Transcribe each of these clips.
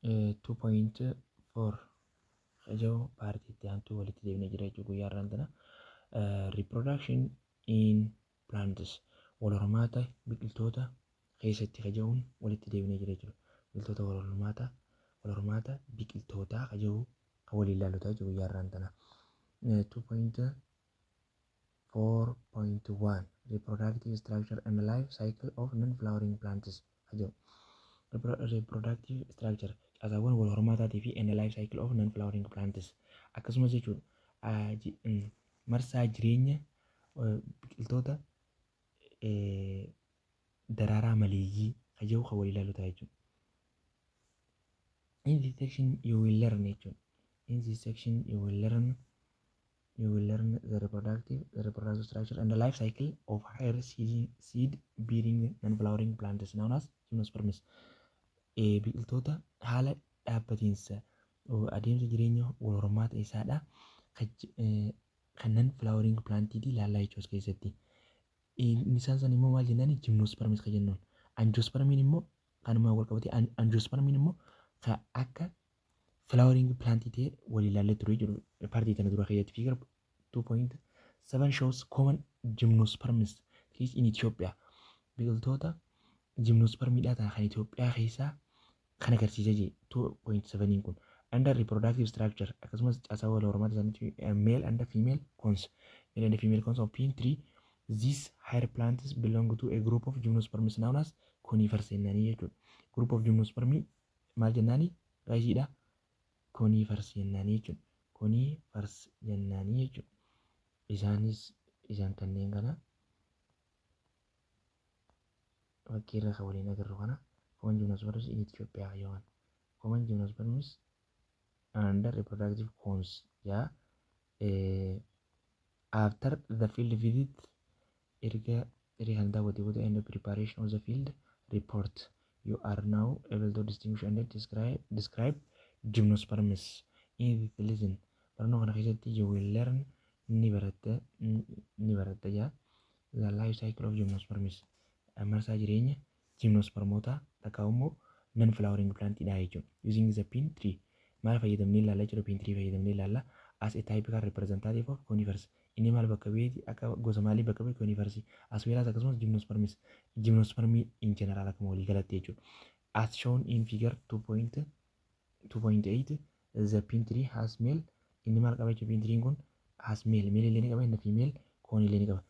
2.4 ijoo paartii itti aantuu walitti deebinee jira jechuudha guyyaa har'aan tana. Reproduction in plants, wal hormaata biqiltoota keessatti kaja'uun walitti deebinee jira jechuudha. Biqiltoota wal hormaata biqiltootaa kaja'uu kan waliin ilaallu ta'a jechuudha guyyaa har'aan tana. 2.4.1 Reproductive structure and life cycle of non-flowering plants kaja'u. Reproductive structure, caasaawwan wal hormaataatii fi and life cycle of non-flowering plants akkasumas jechuudha, marsaa jireenya biqiltoota daraaraa maleeyyii kaja'u kan waliin ilaallu ta'a jechuudha. In this section you will learn jechuudha. In this section you will learn the reproductive structure and the life cycle of higher seed bearing non-flowering plants known as gymnosperms. Biqiltoota haala dhaabbatiinsa adeemsa jireenya wal hormaata isaadha kan non flowering plantiitii ilaallaa jechuudha as keessatti. Isaan san immoo maal jennaani? Gymnosperms kan jennuun. Angiospermiin immoo kanuma wal qabatee, angiospermiin immoo kan akka flowering plantii ta'e wal ilaallee ture jechuudha. Paartii tana dura keessatti figure 2.7 shows common gymnosperms trees in Ethiopia. Biqiltoota gymnospermiidhaa ta'an kan Itoophiyaa keessaa kan agarsiisee jira 2.7 kun. Under reproductive structure, akkasumas caasaa wal hormaata isaaniitti, male and female cones, male and female cones of pine tree. These higher plants belong to a group of gymnosperms known as conifers jennaanii jechuudha. Group of gymnospermii maal jennaani gaayisiidha? Conifers jennaanii jechuudha. Conifers jennaanii jechuudha. Isaanis isaan kanneen kana fakkii irra kan waliin agarru kana, common gymnosperms in Ethiopia yookaan common gymnosperms and reproductive cones. Yeah, after the field visit, erga erga kan daawwate booda, and the preparation of the field report, you are now able to distinguish and describe gymnosperms. In this lesson, barannoo kana keessatti, you will learn, ni baratta jaa, the life cycle of gymnosperms, marsaa jireenya gymnospermoota takkaa immoo non flowering plant dha jechuudha, using the pine tree. Maal fayyadamnee ilaalla jechuudha? Pine tree fayyadamnee ilaalla as a typical representative of conifers. Inni maal bakka bu'eeti? Akka gosa maalii bakka bu'e? Conifers as well as, akkasumas, gymnosperms, gymnospermii in general, akkuma walii galatti jechuudha. As shown in figure 2.2.8, the pine tree has male, inni maal qaba jechuudha? Pine tree kun has male, male illee ni qaba, inni female cone illee ni qaba,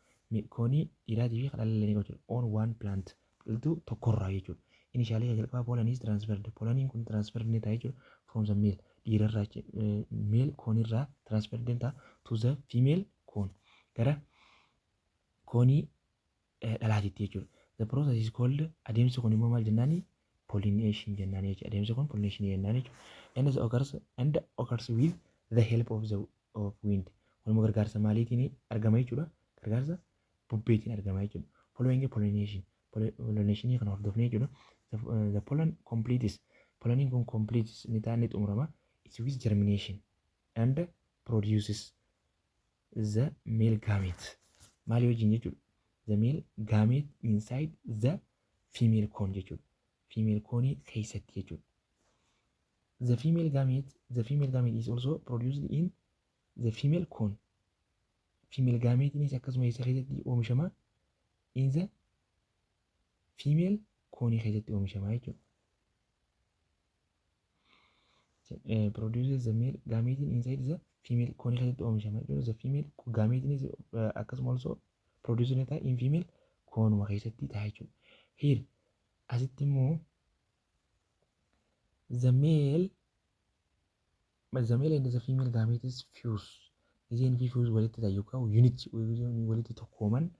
koonii dhiiraatii fi kan dhalaa illee ni qaba jechuudha, on one plant, biqiltuu tokkorraa jechuudha. Initially, jalqaba, pollen is transferred, polleniin kun transferred ni ta'a jechuudha, from the male, dhiirarraa, male koonirraa transferred ni ta'a, to the female cone, gara koonii dhalaatitti jechuudha. The process is called, adeemsi kun immoo maal jennaani? Pollination jennaani jechuudha. Adeemsi kun pollination jennaani jechuudha. And occurs with the help of wind. Kun immoo gargaarsa maaliitiin argama jechuudha? Gargaarsa bubbeetiin argama jechuudha. Following pollination, pollination kana hordofnee jechuudha. The pollen completes, polleniin kun completes ni ta'a, ni xumurama. It's with germination and produces the male gamete. Maali wajjin jechuudha? The male gamete inside the female cone jechuudha. Female cone keessatti jechuudha. The female gamete is also produced in the female cone. Female gameetiinis akkasuma isa keessatti oomishama? In the female cone keessatti oomishama jechuudha. Produces the male gamete inside the female cone keessatti oomishama jechuudha. The female gameetiinis akkasuma also produce ni ta'a in female koonuma keessatti ta'a jechuudha. Here, asitti immoo, the male and the female gametes fuse. Isheen fi fuse walitti ta'e yookaan unit walitti tokkooman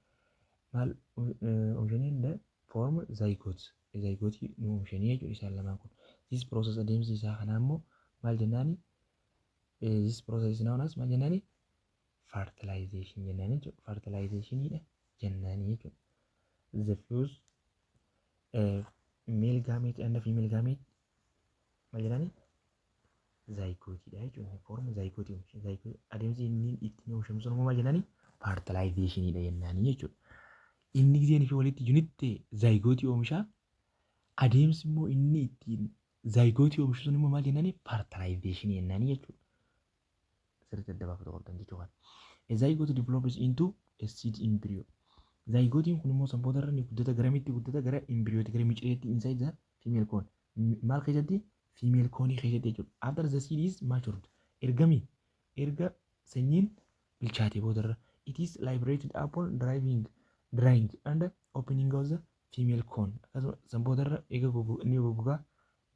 maal oomishanii? The form zygote. Zygote nu oomishanii jechuudha isaan lamaan kun. This process, adeemsi isaa kanaa immoo maal jennaani? This process is known as, maal jennaani? Fertilization jennaani jechuudha. Fertilizationidha jennaani jechuudha. The fuse male gamete and female gamete maal jennaani? Zygoteidha jechuudha. Form zygote oomisha. Adeemsi inni ittiin oomishamu sun immoo maal jennaani? Fertilizationidha jennaani jechuudha. Inni giseen fi walitti unit ta'e zygote oomisha. Adeemsi immoo inni ittiin Zygote oomishu sun immoo maal jennaani? Fertilization jennaani jechuudha. Sirriitti adda baafatu qabdan jechuudha. A zygote develops into a seed embryo. Zygotiin kun immoo san boodarra ni guddata. Garamitti guddata? Gara embryooti, gara micireetti, inside the female cone. Maal keessatti? Female cone keessatti jechuudha. After the seed is matured. Ergami erga sanyiin bilchaate boodarra, it is liberated upon driving drying and opening of the female cone. Akkasuma san boodarra eega inni goggogaa,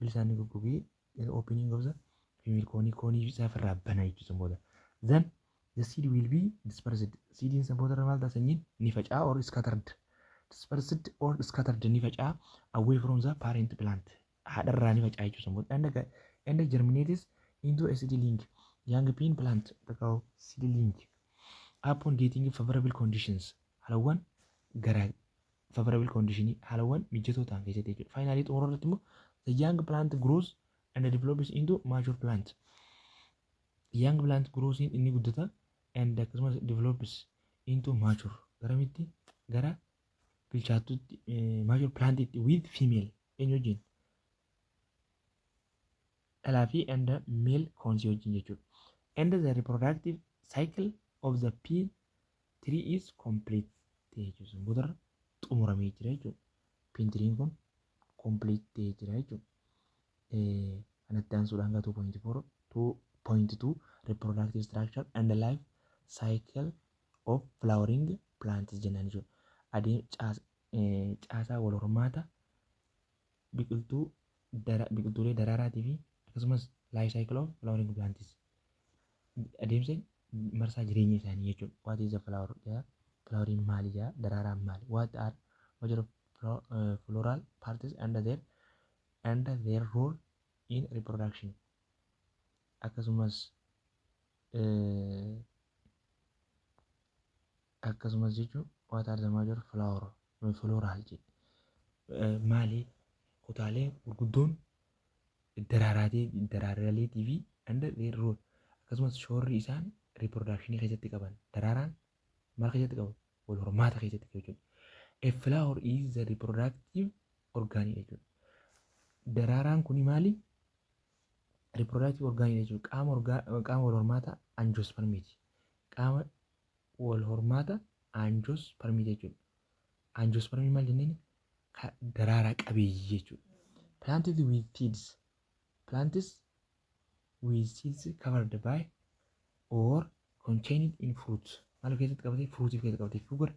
bilisaan ni goggogee, opening of the female cone, koonii isaa ofirraa bana jechuudha san booda. Then the seed will be dispersed. Seediin san boodarra maal ta'a? Sanyiin ni faca'a, or scattered. Dispersed or scattered, ni faca'a, away from the parent plant. Haadharraa ni faca'a jechuudha san booda. And germinates into a seedling, young pine plant takka seedling, upon getting favorable conditions. Haalawwan gara favorable condition, haalawwan mijatoo ta'an keessatti jechuudha. Finally, xumura irratti immoo, the young plant grows and develops into mature plant. Young plant grows, inni guddata, and akkasumas develops into mature, garamitti? Gara bilchaatutti, mature plantitti, with female, eenyu wajjin? Dhalaa fi and male cones wajjin jechuudha. And the reproductive cycle of the pine tree is complete jechuudha. Boodarra xumuramee jira jechuudha. Pine tree kun complete ta'ee jira jechuudha. Kanatti aansuudhaan gara 2.4, 2.2, reproductive structure and the life cycle of flowering plants jennaan jechuudha. Adeem caasaa wal hormaata biqiltuu, biqiltuulee daraaraatii fi akkasumas life cycle of flowering plants, adeemsa marsaa jireenya isaanii jechuudha. What is a flower? Jaa, flowering maali jaa, daraaraan maali? What are major floral parts and their role in reproduction? Akkasumas jechuun, what are the major floral jedhe, maali kutaalee gurguddoon daraaraatii daraaraaleetii fi and their role, akkasumas shoorri isaan reproduction keessatti qaban, daraaraan maal keessatti qabu? Wal hormaata keessatti jechuudha. A flower is the reproductive organ jechuudha. Daraaraan kuni maali? Reproductive organ jechuudha. Qaama wal hormaata angiospermiiti. Qaama wal hormaata angiospermii jechuudha. Angiospermii maal jenneen? Daraaraa qabeeyyii jechuudha. Planted with seeds. Plants with seeds covered by or contained in fruit. Maal of keessatti qabatee? Fruit of keessatti qabatee.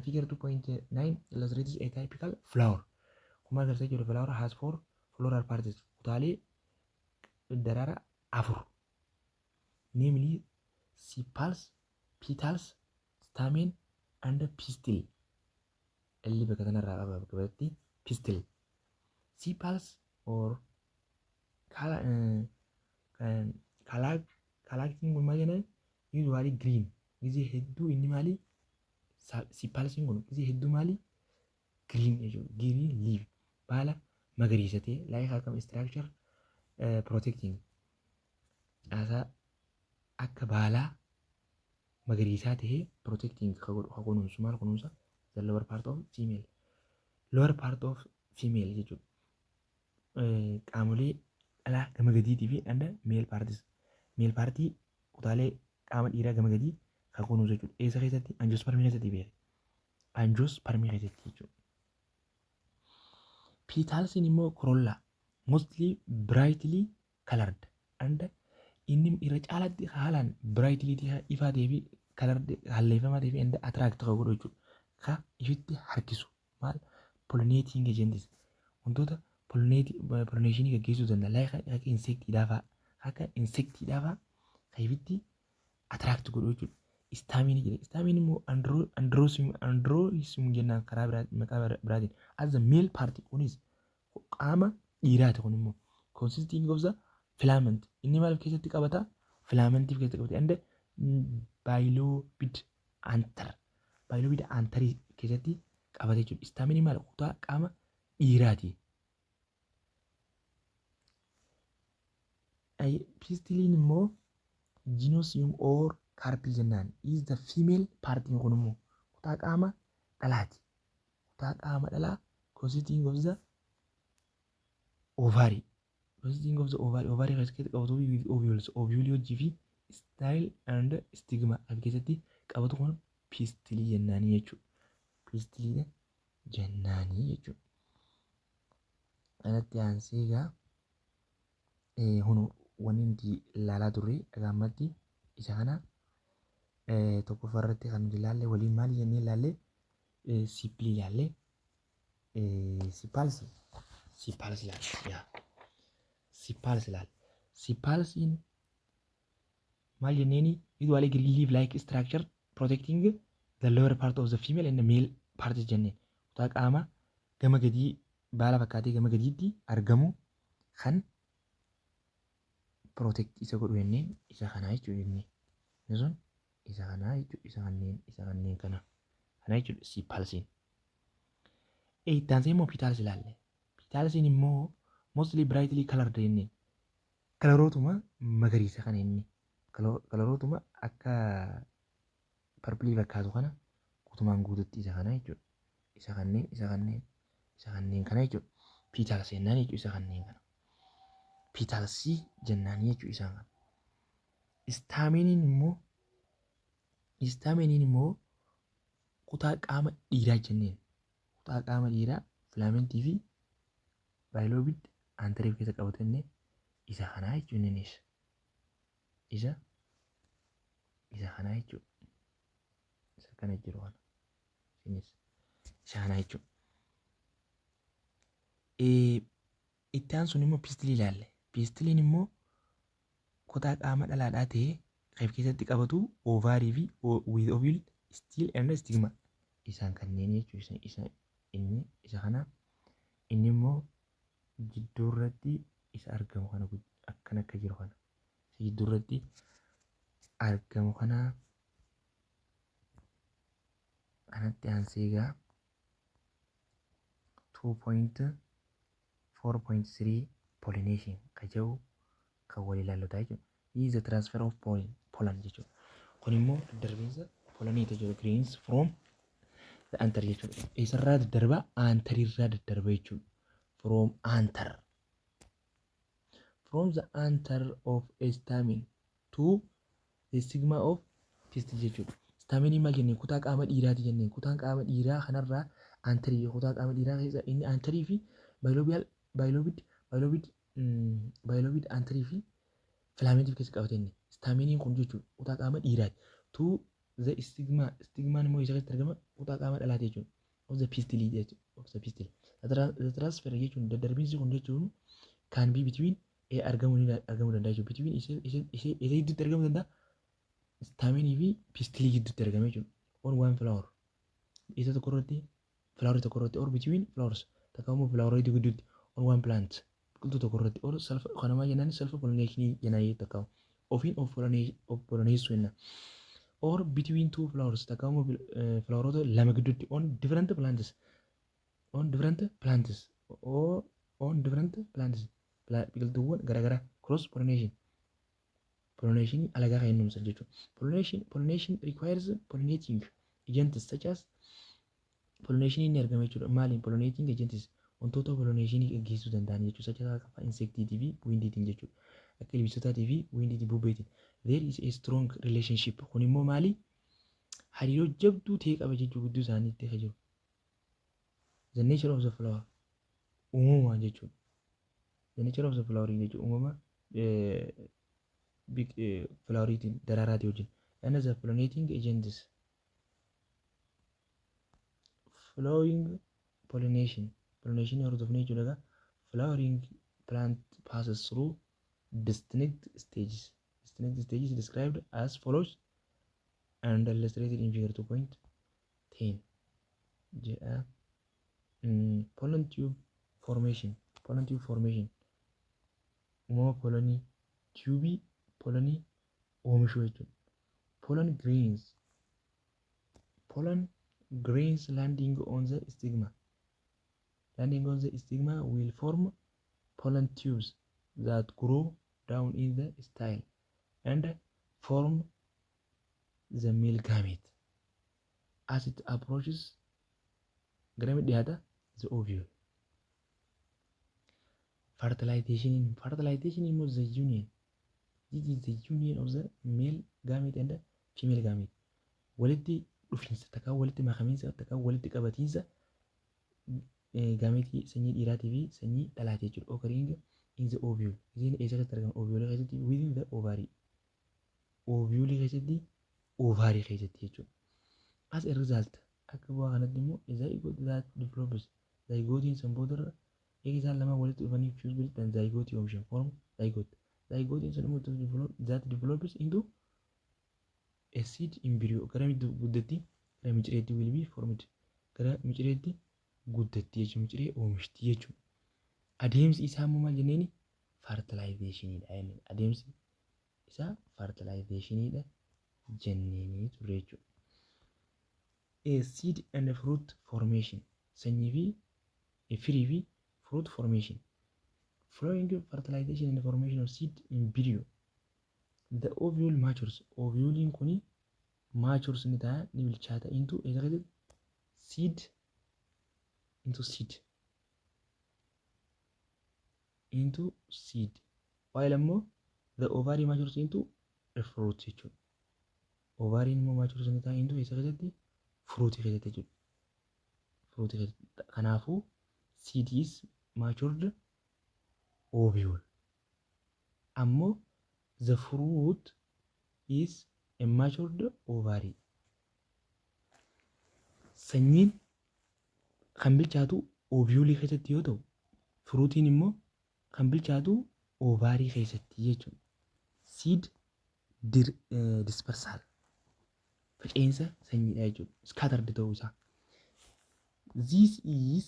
Figure 2.9 illustrates a typical flower. Kun maal agarsiisa jechuudha? Flower has four floral parts. Kutaalee daraaraa afur. Namely sepals, petals, stamen and pistil. Illi bakka kanarraa qaba bakka pistil. Sepals or calyxin kun maal jedhama? Usually green. Gizee hedduu inni maali? Sepalsiin kun gizee hedduu maali? Green jechuudha. Green leaf, baala magariisa ta'e, like akkam structure protecting, caasaa akka baalaa magariisaa ta'ee, protecting ka godhu, ka kunuunsu. Maal kunuunsa? The lower part of female, lower part of female jechuudha. Qaamolee dhalaa gama gadiitii fi and male parts, male partii, kutaalee qaama dhiiraa gama gadii kan kunuunsu jechuudha. Eessa keessatti? Angiospermii keessatti beeke. Angiospermii keessatti jechuudha. Petalsiin immoo corolla, mostly brightly colored and, inni irra caalaatti haalaan brightly ifaa ta'ee fi colored, halleeffamaa ta'ee fi, and attract kan godhu jechuudha. Ka ifitti harkisu maal? Pollinating agents, wantoota pollinationii gaggeessuu danda'a, like akka insectiidhaa fa'a, akka insectiidhaa fa'a kan ifitti attract godhu jechuudha. Stamenii jedhe. Stameniin immoo androecium jennaan karaa biraa, maqaa biraatiin. As the male part, kunis qaama dhiiraati. Kun immoo consisting of the filament, inni maal of keessatti qabata? Filamentii of keessatti qabata, and bilobed anther, bilobed antherii keessatti qabata jechuudha. Stamenii maal? Kutaa qaama dhiiraati. Pistiliin immoo gynoecium or carpel jennaan, is the female part. Kun immoo kutaa qaama dhalaati. Kutaa qaama dhalaa consisting of the ovary. Consisting of the ovary, ovary keessatti qabatu, with ovules, ovule hojii fi style and stigma kan keessatti qabatu kun pistilii jennaanii jechuudha. Pistiliidha jennaanii jechuudha. Kanatti aansee egaa hunu wanni nuti ilaalaa turre dhagaa ammatti isa kana. Tokkoffaa irratti kan nuti ilaalle waliin maali jennee ilaalle? Sepalii ilaalle, sepalsii sepals ilaalle. Yaa, sepals ilaalle. Sepalsiin maal jenneeni? Usually green leaf like structure protecting the lower part of the female and the male parts jenneen. Kutaa qaama gama gadii baala fakkaatee gama gadiitti argamu kan protect isa godhu jenneen isa kanaa jechuudha jennee. Inni sun isa kanaa jechuudha, isa kanneen kana jechuudha sepalsiin. Itti aansee immoo petals ilaalle. Petalsiin immoo mostly brightly colored jenneen. Colorootuma magariisa kana inni. Colorootuma akka purplii fakkaatu kana guutumaan guututti isa kana jechuudha. Isa kanneen, isa kanneen, isa kanneen kana jechuudha. Petals jennaan jechuudha isa kanneen kana. Petalsii jennaan jechuudha isaan kana. Stameniin immoo kutaa qaama dhiiraa jenneen. Kutaa qaama dhiiraa filamentii fi bilobed antherii of keessa qabatu jennee isa kanaa jechuudha innis. Isa kanaa jechuudha. Isa kana jiru kana. Innis isa kanaa jechuudha. Itti aansuun immoo pistilii ilaalle. Pistiliin immoo kutaa qaama dhalaadhaa ta'ee kan of keessatti qabatu ovary fi with ovule, style and stigma. Isaan kanneen jechuudha. Isa inni isa kana, inni immoo jidduu irratti isa argamu kana, akkana akka jiru kana. Isa jidduu irratti argamu kana. Kanatti aansee egaa 2.4.3 pollination ka jedhu kan wal ilaallotaa jechuudha. Is the transfer of pollen jechuudha. Kun immoo daddarbiinsa polleniiti jechuudha. Grains from the anther jechuudha. Eessarraa daddarba? Antherirraa daddarba jechuudha. From anther. From the anther of a stamen to the stigma of pistil jechuudha. Stamenii maal jenneen? Kutaa qaama dhiiraati jenneen. Kutaan qaama dhiiraa kanarraa antherii, kutaa qaama dhiiraa keessa inni antherii fi bilobed antherii fi filamentii keessa qabate inni. Stameniin kun jechuudha kutaa qaama dhiiraati. To the stigma, stigmaan immoo isa keessatti argama, kutaa qaama dhalaati jechuudha. Of the pistil jechuudha. Of the pistil. The transfer jechuun daddarbiinsi kun jechuun can be between argamuu danda'a jechuudha. Between isa gidduutti argamuu danda'a. Stamenii fi pistilii gidduutti argama jechuudha. On one flower. Isa tokko irratti, flowerii tokko irratti, or between flowers, takka immoo flowerii gidduutti, on one plant, biqiltuu tokko irratti, or self kanamaa jennaan, self pollination jennaan, takka ofiin of pollineessuu jenna. Or between two flowers, takka immoo floweroota lama gidduutti, on different plants, on different plants, or on different plants, biqiltuuwwan garaagaraa, cross pollination, pollination alagaa kan inni jechuudha. Pollination requires pollinating agents such as pollination inni argama jechuudha. Maaliin? Pollinating agents, wantoota pollination gaggeessuu danda'an jechuudha. Such as akka insectiitii fi windiitiin jechuudha. Akka ilbiisotaatii fi windiitiin, bubbeetiin. There is a strong relationship. Kun immoo maali? Hariiroo jabduu ta'e qaba jechuu gidduu isaaniitti kan jiru. The nature of the flower uumamaan jechuudha. The nature of the flower jechuudha uumama floweriitiin, daraaraatii wajjin. And the pollinating agents flowering pollination hordofnee jechuudha egaa. Flowering plant passes through distinct stages, distinct stages described as follows and illustrated in figure 2.10 jedha. Pollen tube formation, pollen tube formation, uumama pollenii, tubeii pollenii oomishuu jechuudha. Pollen grains landing on the stigma will form pollen tubes that grow down in the style and form the male gamete as it approaches, garami dhiyaata, the ovule. Fertilization. Fertilization immoo the union. This is the union of the male gamete and the female gamete. Walitti dhufiinsa takkaa walitti makamiinsa takkaa walitti qabatiinsa gametii sanyii dhiiraatii fi sanyii dhalaati jechuudha. Occurring in the ovule. Isiin eessa keessatti argama? Ovule keessatti, within the ovary. Ovule keessatti, ovary keessatti jechuudha. As a result, akka bu'aa kanatti immoo, zygote that develops, zygotiin san boodarra eega isaan lama walitti dhufanii fuse godhan zygote oomishan, form zygote. Zygotiin sun immoo that develops into a seed embryo, gara guddatti, gara micireetti will be formed, gara micireetti guddatti jechuudha, miciree oomishti jechuudha. Adeemsi isaa immoo maal jenneeni? Fertilizationiidha jenneen. Adeemsi isaa fertilizationiidha jenneenii turre jechuudha. A seed and fruit formation, sanyii fi firii fi fruit formation. Following fertilization and formation of seed embryo, the ovule matures. Ovuliin kuni matures ni ta'a, ni bilchaata, into eessa keessatti? Seed, into seed, into seed, while ammoo the ovary matures into a fruit jechuudha. Ovariin immoo matures ni ta'a into eessa keessatti? Fruit keessatti jechuudha. Fruit keessatti. Kanaafuu seed is matured ovule. Ammoo the fruit is a matured ovary. Sanyiin kan bilchaatu ovulii keessatti yoo ta'u, fruitiin immoo kan bilchaatu ovary keessatti jechuudha. Seed dispersal, faca'insa sanyiidha jechuudha. Scattered ta'uu isaa. This is,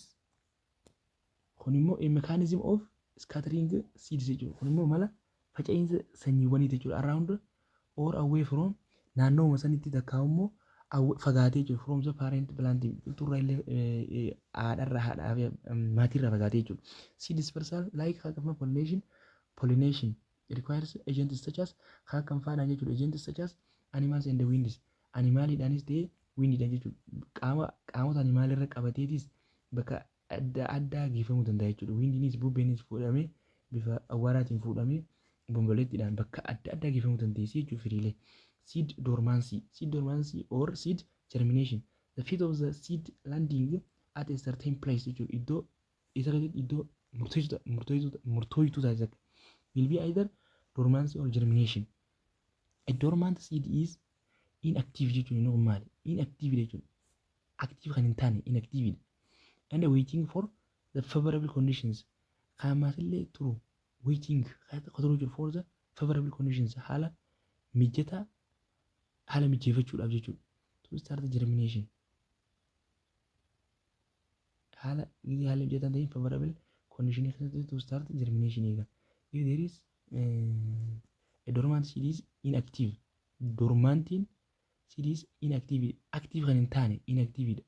kun immoo, a mechanism of scattering seeds jechuudha. Kun immoo mala faca'insa sanyiiwwanii jechuudha. Around or away from, naannooma sanitti takkaa immoo fagaatee jechuudha. From the parent plant, biqiltuurraa illee, haadharraa, haadhaa fi maatiirraa fagaatee jechuudha. Seed dispersal, like akkasuma pollination requires agents such as, kan akkam faadhaan jechuudha. Agents such as animals and winds. Animaliidhaanis ta'ee windiidhaan jechuudha. Qaama qaamota animaalirra qabateetis bakka adda addaa geeffamuu danda'a jechuudha. Windiinis, bubbeenis fuudhamee, bifa awwaaraatiin fuudhamee, bomboleettiidhaan bakka adda addaa geeffamuu dandeessi jechuudha firiilee. Seed dormancy. Seed dormancy or seed germination. The fate of the seed landing at a certain place jechuudha. Iddoo isa keessatti iddoo murteessituu taasisa. Will be either dormancy or germination. A dormant seed is inactive jechuun inni kun maali? Inactive jechuudha. Active kan hin taane, inactive. And waiting for the favorable conditions. Kan ammaas turu, waiting kan turu jiru, for the favorable conditions, haala mijataa, haala mijeeffachuudhaaf jechuudha. To start germination. Haala haala mijataa ta'in, favorable condition keessatti, to start germination eega. If there is a dormant seed is inactive. Dormantiin seed is inactive. Active kan hin taane, inactive dha.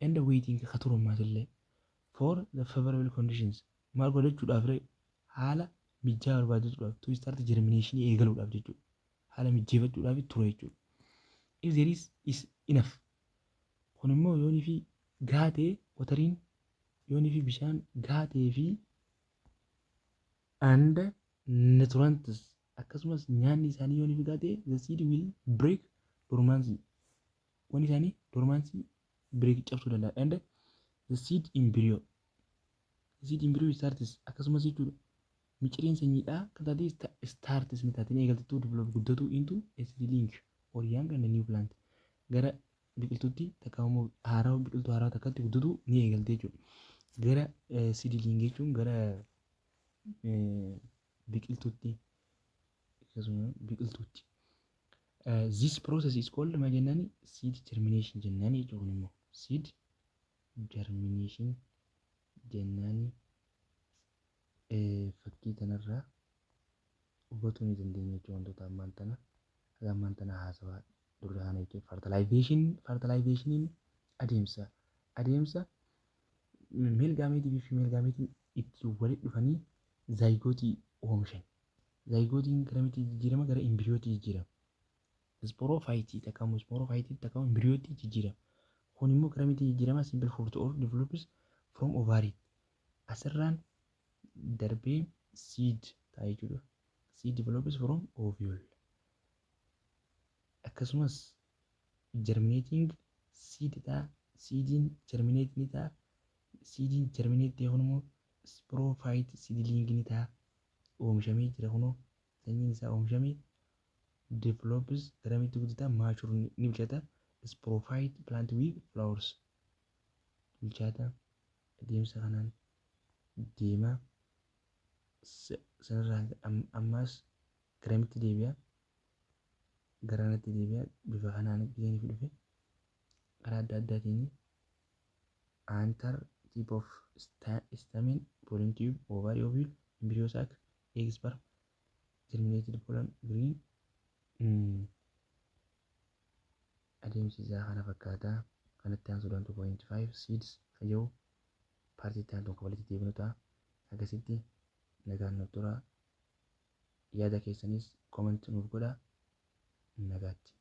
And waiting ka turu ammaas for the favorable conditions. Maal godhachuudhaaf ree? Haala mijaa barbaaduudhaaf, to start germination eegaluudhaaf jechuudha. Haala mijeeffachuudhaaf ture jechuudha. If there is enough. Kun immoo yoonii fi gaatee wateriin, yoonii fi bishaan gaatee fi and nutrients, akkasumas nyaanni isaanii yoonii fi gaatee, the seed will break dormancy. Wanni isaanii dormancy break cabsuu danda'a. And the seed embryo. The seed embryo starts akkasumas jechuudha. Micireen sanyiidhaa kan taate starts ni taate, ni eegaltu, develop guddatu, into a seedling or young and new plant. Gara biqiltuutti takka immoo haarawaa, biqiltuu haarawaa takkatti guddatu ni eegalte jechuudha. Gara seedling jechuun gara biqiltuutti, akkasuma biqiltuutti. This process is called maal jennaani? Seed germination jennaani jechuudha. Kun immoo seed germination jennaani. Fakkii kanarraa hubachuu ni dandeenya jechuudha wantoota ammaan tana haga ammaan tana haasawaa turre kana jechuudha. Fertilization, fertilizationiin adeemsa male gametii fi female gametiin itti walitti dhufanii zygotii oomishan. Zygotiin garamitti jijjiirama? Gara embryootti jijjiirama. Sporophytii takka immoo sporophytii takka immoo embryootti jijjiirama. Kun immoo garamitti jijjiirama? Simple fruit or develops from ovary. Asirraan Darbee seed ta'a jechuudha. Seed develops from ovule. Akkasumas germinating seed ta'a. Seediin germinate ni ta'a. Seediin germinate ta'e kun immoo sporophyte seedling ni ta'a. Oomishamee jira kunoo, sanyiin isaa oomishamee develops, garamitti guddata? Mature, ni bilchata. Sporophyte plant with flowers bilchaata. Adeemsa kanaan deema. Sanarraa ammaas garamitti deebi'a? Garanatti deebi'a. Bifa kanaan giseen dhufe karaa adda addaatiin anther, tip of stamen, pollen tube, ovary, ovule, embryo sac, egg, sperm, germinated pollen grain. Adeemsi isaa kana fakkaata. Kanatti aansuudhaan 2.5 seeds fayyadu partii itti aantu walitti deebinu ta'a. Akkasitti nagaan nuuf tura. Yaada keessanis comment nuuf godhaa. Nagaatti.